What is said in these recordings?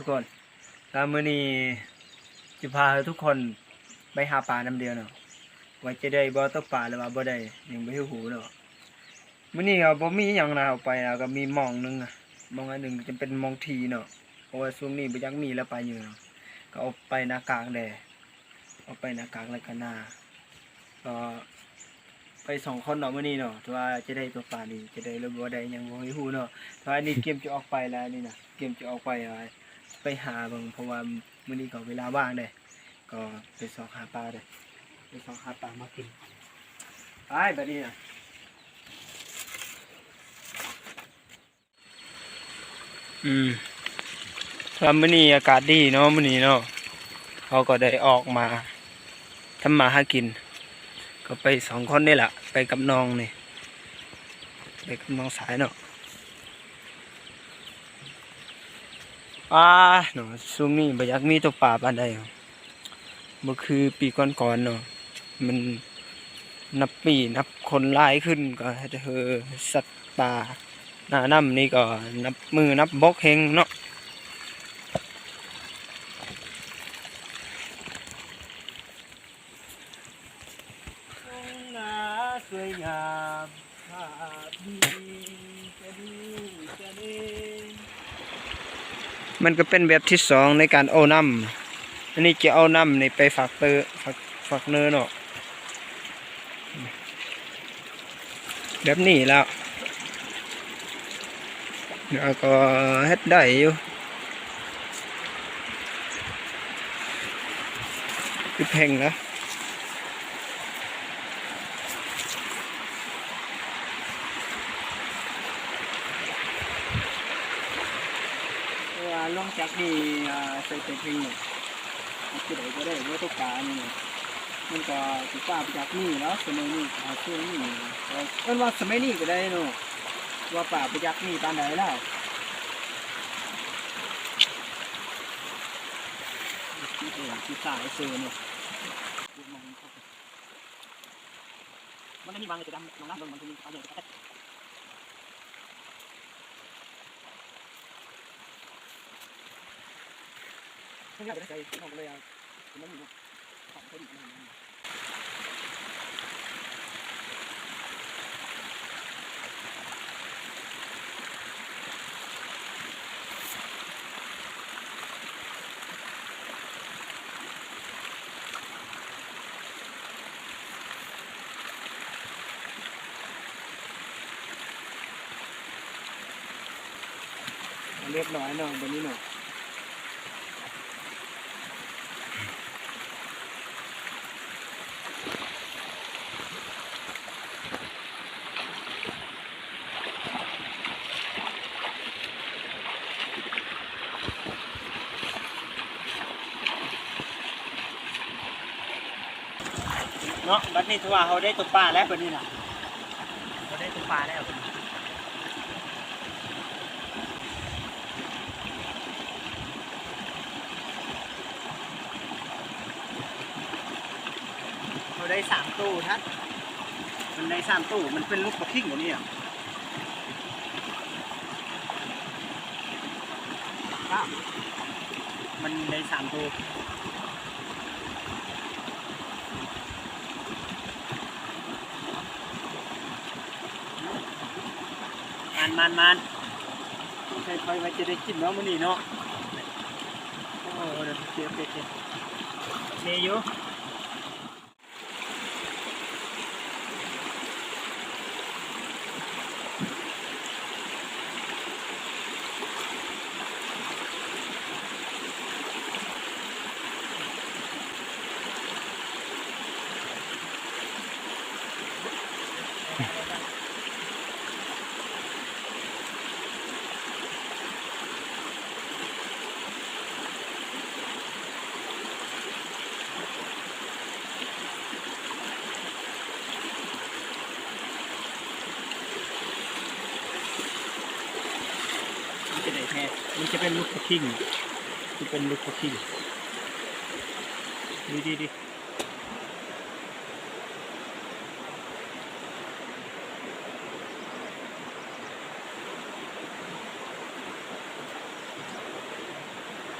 ທຸກຄົນ ກະມື້ນີ້ຈະພາທຸກຄົນໄປຫາປານຳດຽວເນາະ ວ່າຈະໄດ້ບໍ່ຕົກປາ ຫຼືວ່າບໍ່ໄດ້ ຍັງບໍ່ຮູ້ເນາະ. ມື້ນີ້ກະບໍ່ມີຫຍັງນະ ເອົາໄປ ແລ້ວກະມີມອງໜຶ່ງ ມອງອັນໜຶ່ງຈະເປັນມອງຖີ່ເນາະ ເພາະວ່າຊ່ວງນີ້ບໍ່ຢາກມີແລ້ວປາຢູ່ເນາະ ກະເອົາໄປໜ້າກາກແດ່ ເອົາໄປໜ້າກາກແລ້ວກະໜ້າ ກະໄປສອງຄົນເນາະມື້ນີ້ເນາະ ແຕ່ວ່າຈະໄດ້ຕົກປານີ້ ຈະໄດ້ຫຼືບໍ່ໄດ້ຍັງບໍ່ຮູ້ເນາະ. ແຕ່ວ່າອັນນີ້ກຽມຈະອອກໄປແລ້ວນີ້ນະ ກຽມຈະອອກໄປ ໄປຫາເບິ່ງ ເພາະວ່າມື້ນີ້ກະເວລາວ່າງເດ້ ກະໄປຊອກຫາປາເດ້ ໄປຊອກຫາປາມາກິນ ໄປບາດນີ້ນະ. ອືມ ແຕ່ວ່າມື້ນີ້ອາກາດດີເນາະ ມື້ນີ້ເນາະ ເຮົາກະໄດ້ອອກມາທຳມາຫາກິນ ກະໄປສອງຄົນນີ້ລະ ໄປກັບນ້ອງນີ້ ໄປກັບນ້ອງຊາຍເນາະ. ອາ ເນາະ ຊ່ວງນີ້ບໍ່ຢາກມີຕົກປາປານໃດ ບໍ່ຄືປີກ່ອນໆເນາະ ມັນນັບປີນັບຄົນຫຼາຍຂຶ້ນ ກະເຮັດໃຫ້ສັດປ່າໜ້ານ້ຳນີ້ກະນັບມື້ນັບບົກແຮງເນາະ. ມັນກະເປັນແບບທີສອງໃນການເອົານ້ຳ ອັນນີ້ຈະເອົານ້ຳນີ້ໄປຝັກເຕີ ຝັກ ຝັກເນີເນາະ ແບບນີ້ແລ້ວ ແລ້ວກະເຮັດໄດ້ຢູ່ ຄືແພງນະ. ເພາະວ່າຫຼັງຈາກນີ້ ອາ ໃສ່ແຕ່ເພັງນີ້ ຊິໄດ້ບໍ່ໄດ້ບໍ່ຕົກປານີ້ ມັນກະຊິປາບໍ່ຢາກມີແລ້ວ ສະໄໝນີ້ ອາ ຊ່ວງນີ້ ເອີ້ນວ່າສະໄໝນີ້ກະໄດ້ເນາະ ວ່າປາບໍ່ຢາກມີປານໃດແລ້ວ ຊິຕາຍຊື່ເນາະ. ມັນມີວາງຢູ່ແຕ່ດຳ ນ້ອງນ້ຳເບິ່ງ ມັນມີປາໃຫຍ່ ມັນຍາກໄປໃສ ນ້ອງກະເລີຍ ມັນມີເນາະ. ລຽບຮ້ອຍເນາະ ບາດນີ້ເນາະ. ເນາະ ບາດນີ້ຖືວ່າເຮົາໄດ້ຕົກປາແລ້ວບາດນີ້ນະ ເຮົາໄດ້ຕົກປາແລ້ວບາດນີ້ ເຮົາໄດ້ສາມໂຕທັດ ມັນໄດ້ສາມໂຕ ມັນເປັນລູກປາຄິງໂຕນີ້ອະ. ມັນໄດ້ສາມໂຕ ມານໆໆ ໃສ່ໄຟວ່າຈະໄດ້ກິນເນາະມື້ນີ້ເນາະ. ໂອ້ ໂອເຄ ໂອເຄ ໂອເຄ ໂອເຄຢູ່. ມັນຈະໄດ້ແທ້ ມັນຈະເປັນລູກປາຄິງ ຈະເປັນລູກປາຄິງ ດີໆໆ. ເ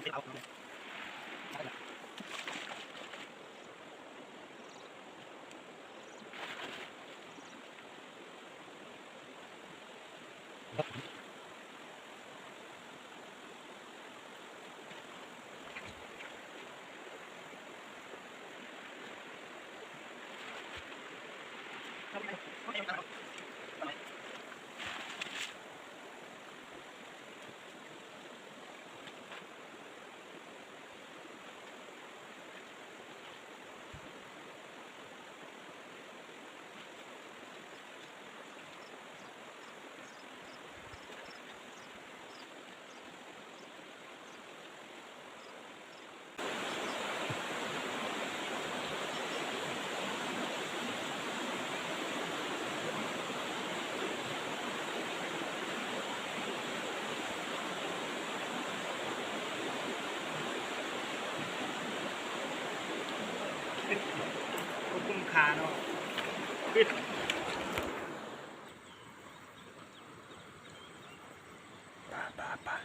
ບໍ່ຄຸ້ມຄ່າເນາະ. ໄປໆໆ.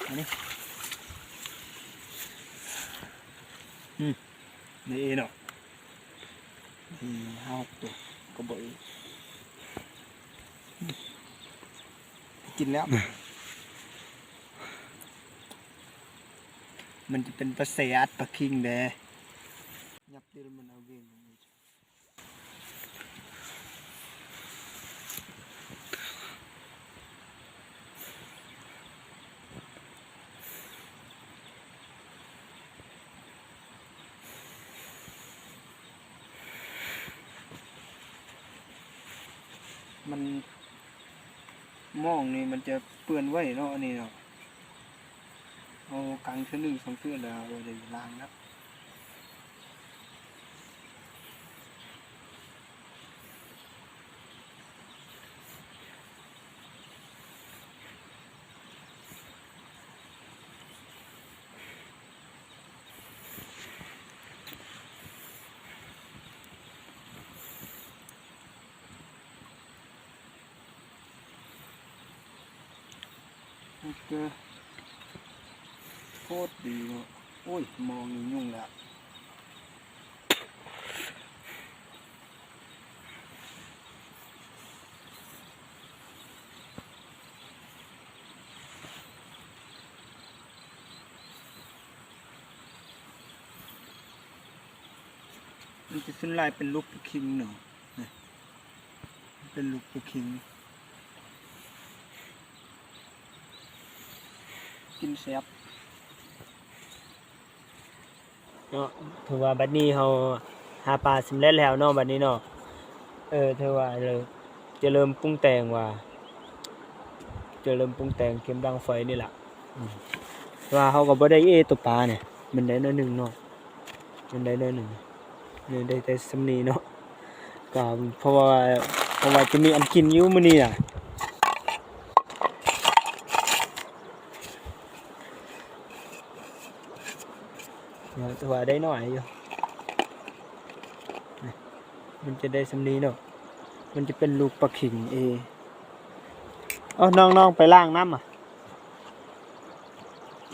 ອັນນີ້ ອືມ ນີ້ເນາະ ນີ້ຫ້າຫົກຕົວ ກໍບໍ່ອີກ ກິນແລ້ວ ມັນຈະເປັນປາແສອັດປາຄິງເດ້ ຍັບຕີລະມັນເອົາເວງ. ມັນ ມອງນີ້ມັນຈະເປື້ອນໄວເນາະ ອັນນີ້ເນາະ ເອົາກາງເທື່ອໜຶ່ງສອງເທື່ອແລ້ວບໍ່ໄດ້ລ້າງແລ້ວ. ໂອເຄ ໂຄດດີເນາະ ໂອ້ຍ ມອງນີ້ຫຍຸ້ງແລ້ວ. ມັນຈະສ່ວນຫຼາຍເປັນລູກປາຄິງເນາະ ເປັນລູກປາຄິງ ກິນແຊບ. ເນາະ ຖືວ່າບັດນີ້ເຮົາຫາປາສຳເລັດແລ້ວເນາະ ບັດນີ້ເນາະ ເອີ ຖືວ່າຈະເລີ່ມປຸງແຕ່ງວ່າ ຈະເລີ່ມປຸງແຕ່ງເກມດັງໄຟນີ້ລະ ອືມ ແຕ່ວ່າເຮົາກໍບໍ່ໄດ້ເອໂຕປານີ້ ມັນໄດ້ໜ້ອຍໜຶ່ງເນາະ ມັນໄດ້ໜ້ອຍໜຶ່ງ ໄດ້ແຕ່ສ່ຳນີ້ເນາະ ກໍເພາະວ່າ ເພາະວ່າຈະມີອັນກິນຢູ່ມື້ນີ້ນະ. ເນາະ ແຕ່ວ່າໄດ້ໜ້ອຍຢູ່ ມັນຈະໄດ້ສ່ຳນີ້ເນາະ ມັນຈະເປັນລູກປາຄິງເອ. ເອົາ ນ້ອງໆ ໄປລ້າງນ້ຳ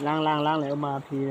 ລ້າງໆໆ ແລ້ວເອົາມາພີ້.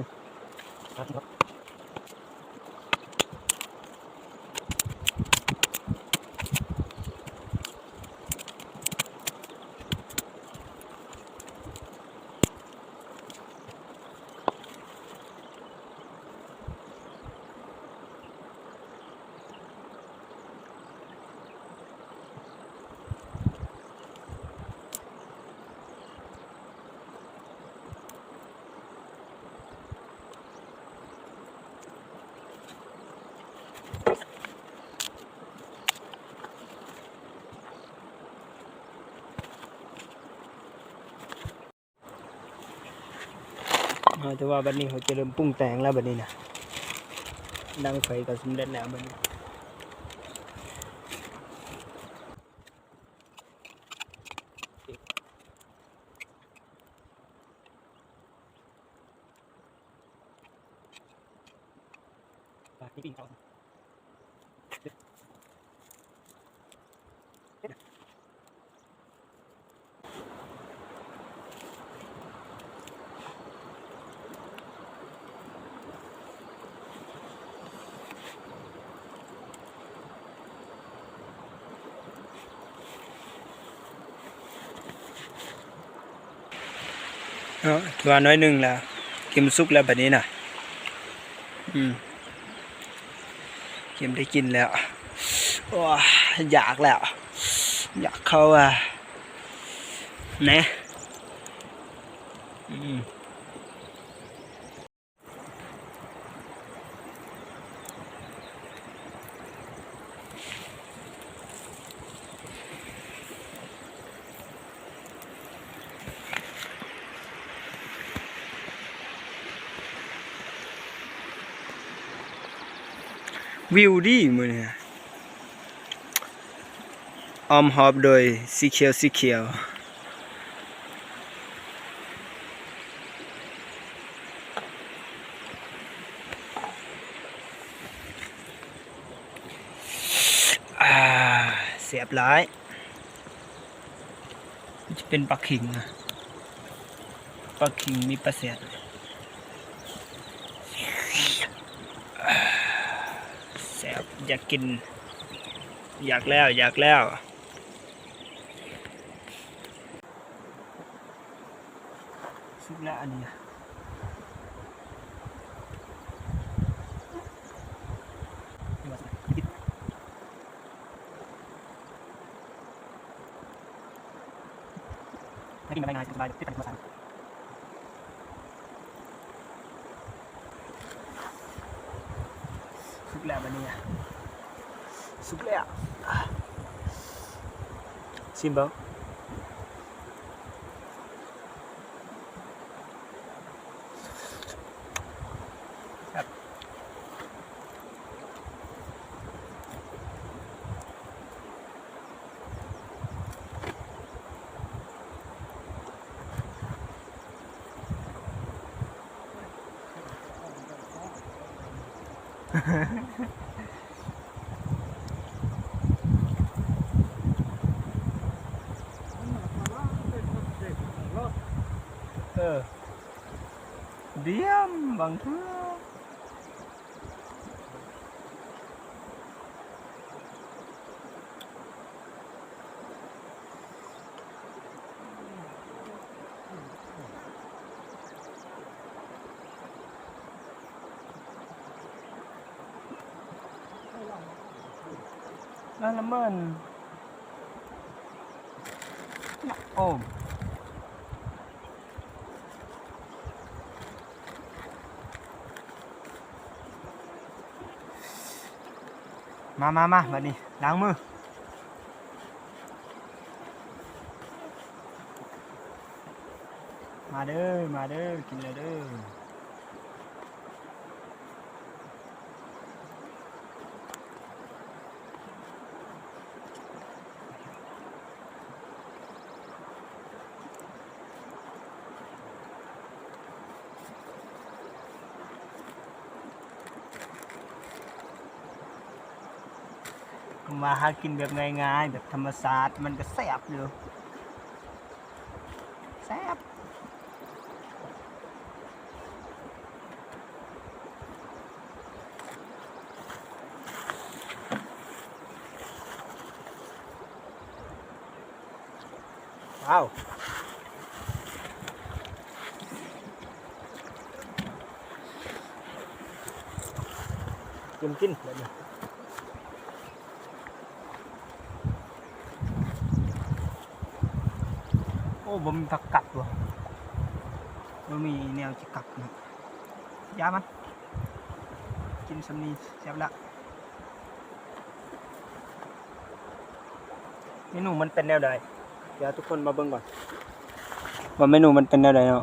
ເຮົາ ແຕ່ວ່າບັດນີ້ເຮົາຈະເລີ່ມປຸງແຕ່ງແລ້ວ ບັດນີ້ນະ ດັງໄຟກໍສຳເລັດແລ້ວບັດນີ້. ເນາະ ຖືວ່າໜ້ອຍໜຶ່ງແລ້ວ ກິນສຸກແລ້ວບັດນີ້ນະ. ອືມ ກິນໄດ້ກິນແລ້ວ. ໂອ້ຍ ຢາກແລ້ວ ຢາກເຂົ້າວ່າ ແນ. ອືມ. ວິວດີມື້ນີ້ ອ້ອມຮອບໂດຍສີຂຽວ ສີຂຽວ. ອາ ແຊບຫຼາຍ. ຈະເປັນປາຂິງນະ ປາຂິງມີປາແຊດ. ແຊບ ຢາກກິນ ຢາກແລ້ວ ຢາກແລ້ວ. ສຸກແລ້ວອັນນີ້. ສຸກແລ້ວບັດນີ້ ສຸກແລ້ວ. ຊິມເບິ່ງ. ເອີ ດຽມບາງເທື່ອ. ລະລະເມີນ ໂອ້. ມາ ມາ ມາ ບັດນີ້ລ້າງມື. ມາເດີ ມາເດີ ກິນແລ້ວເດີ. ມາຫາກິນແບບງ່າຍໆ ແບບທຳມະຊາດ ມັນກະແຊບຢູ່. ແຊບ. ວ້າວ ກິນ ກິນແບບນີ້. ໂອ້ ບໍ່ມີຜັກກັດຫວາ ບໍ່ມີແນວຊິກັດນະ ຢ່າມັນ ກິນສ່ຳນີ້ແຊບລະ. ເມນູມັນເປັນແນວໃດ? ດຽວທຸກຄົນມາເບິ່ງກ່ອນວ່າເມນູມັນເປັນແນວໃດເນາະ.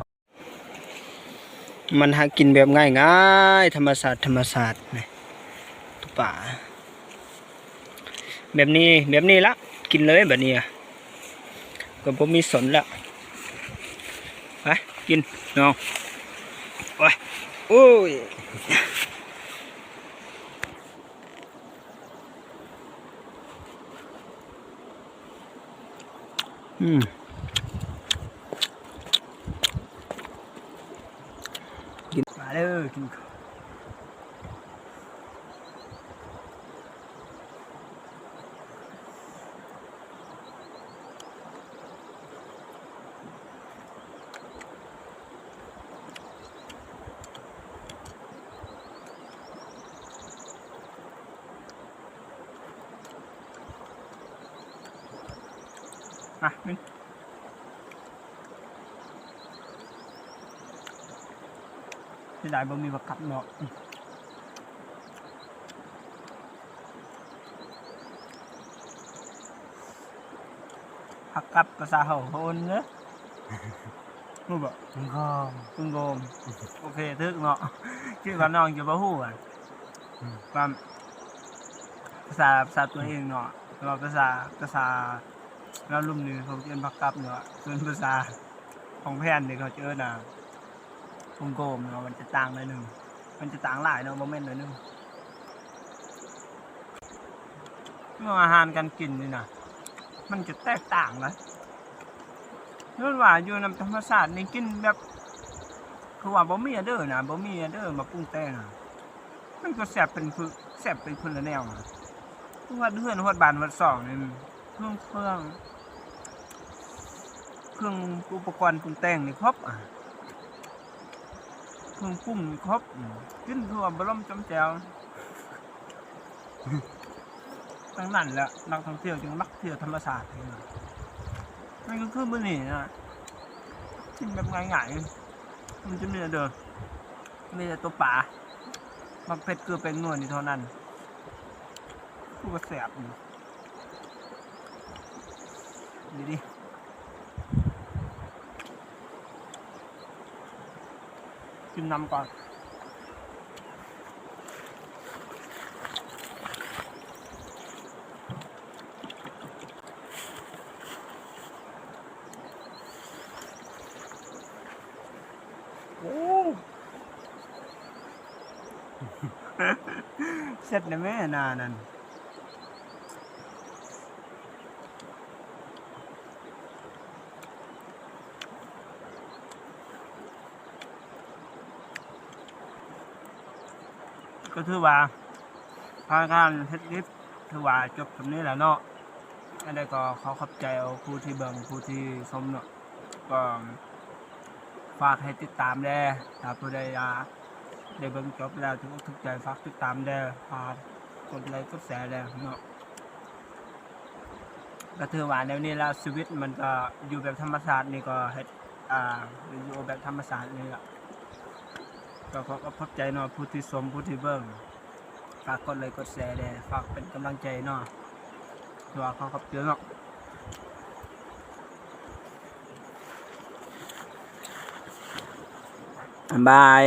ມັນຫາກິນແບບງ່າຍໆ ທຳມະຊາດ ທຳມະຊາດ ນີ້ ປາ ແບບນີ້ ແບບນີ້ລະ ກິນເລີຍບາດນີ້ ກະບໍ່ມີສົນລະ ໄປ ກິນນ້ອງ. ໂອ້ຍ ໂອ້ຍ. ອືມ ກິນ ມາເດີ ກິນ ມາ ເສຍດາຍບໍ່ມີຜັກກັບເນາະ. ຜັກກັບພາສາເຮົາເອີ້ນເດີ ຮູ້ບໍ່? ເປັນໂກມ ເປັນໂກມ. ໂອເຄ ຖືກເນາະ. ຄິດວ່ານ້ອງຈະບໍ່ຮູ້ອະ ອືມ ວ່າພາສາ ພາສາຕົວເອງເນາະ ແຕ່ວ່າພາສາ ພາສາລາວລຸ່ມນີ້ເຂົາຈະເອີ້ນຜັກກັບເນາະ ສ່ວນພາສາຂອງແຜ່ນນີ້ເຂົາຈະເອີ້ນ ອ່າ ກົມໆ ເນາະ ມັນຈະຕ່າງໜ້ອຍໜຶ່ງ ມັນຈະຕ່າງຫຼາຍເນາະ ບໍ່ແມ່ນໜ້ອຍໜຶ່ງ. ເລື່ອງອາຫານການກິນນີ້ນະ ມັນຈະແຕກຕ່າງນະ ຍ້ອນວ່າຢູ່ນຳທຳມະຊາດນີ້ກິນແບບ ຄືວ່າບໍ່ມີອັນເດີນະ ບໍ່ມີອັນເດີມາປຸງແຕ່ງນະ ມັນກໍແຊບເປັນ ແຊບເປັນຄົນລະແນວນະ. ຮອດເຮືອນຮອດບ້ານຮອດຊ່ອງນີ້ ເຄື່ອງ ເຄື່ອງ ເຄື່ອງອຸປະກອນປຸງແຕ່ງນີ້ຄົບ ອາ ເຄື່ອງປຸງນີ້ຄົບ ອາ ກິນຄືວ່າບໍ່ລົມຈຳແຈ່ວ ດັ່ງນັ້ນແຫຼະ ນັກທ່ອງທ່ຽວຈຶ່ງມັກທ່ຽວທຳມະຊາດ. ມັນກໍຄືມື້ນີ້ນະ ກິນແບບງ່າຍໆ ມັນຈະມີແຕ່ ມີແຕ່ຕົວປາ ໝາກເຜັດ ເກືອ ແປ້ງນົວນີ້ເທົ່ານັ້ນ ຄືວ່າແຊບ ນີ້ ນີ້ ກິນນຳກ່ອນ. ໂອ້ ເຊັດແດ່ແມ່ໜ້ານັ້ນ. ກໍຖືວ່າ ພາການເຮັດລິບ ຖືວ່າຈົບສ່ຳນີ້ແຫຼະເນາະ. ອັນໃດກໍຂໍຂອບໃຈຜູ້ທີ່ເບິ່ງ ຜູ້ທີ່ຊົມເນາະ ກໍຝາກໃຫ້ຕິດຕາມແດ່ ຖ້າຜູ້ໃດ ອ່າ ໄດ້ເບິ່ງຈົບແລ້ວຖືກອົກຖືກໃຈ ຝາກຕິດຕາມແດ່ ຝາກກົດໄລກົດແຊແດ່ເນາະ. ກໍຖືວ່າແນວນີ້ແລ້ວ ຊີວິດມັນກໍຢູ່ແບບທຳມະຊາດນີ້ ກໍເຮັດ ອ່າ ວິດີໂອແບບທຳມະຊາດນີ້ລະ. ກໍຂໍຂອບໃຈເນາະ ຜູ້ທີ່ຊົມ ຜູ້ທີ່ເບິ່ງ ຝາກກົດໄລກົດແຊແດ່ ຝາກເປັນກຳລັງໃຈເນາະ. ຖືວ່າຂໍຂອບໃຈເນາະ ບາຍ.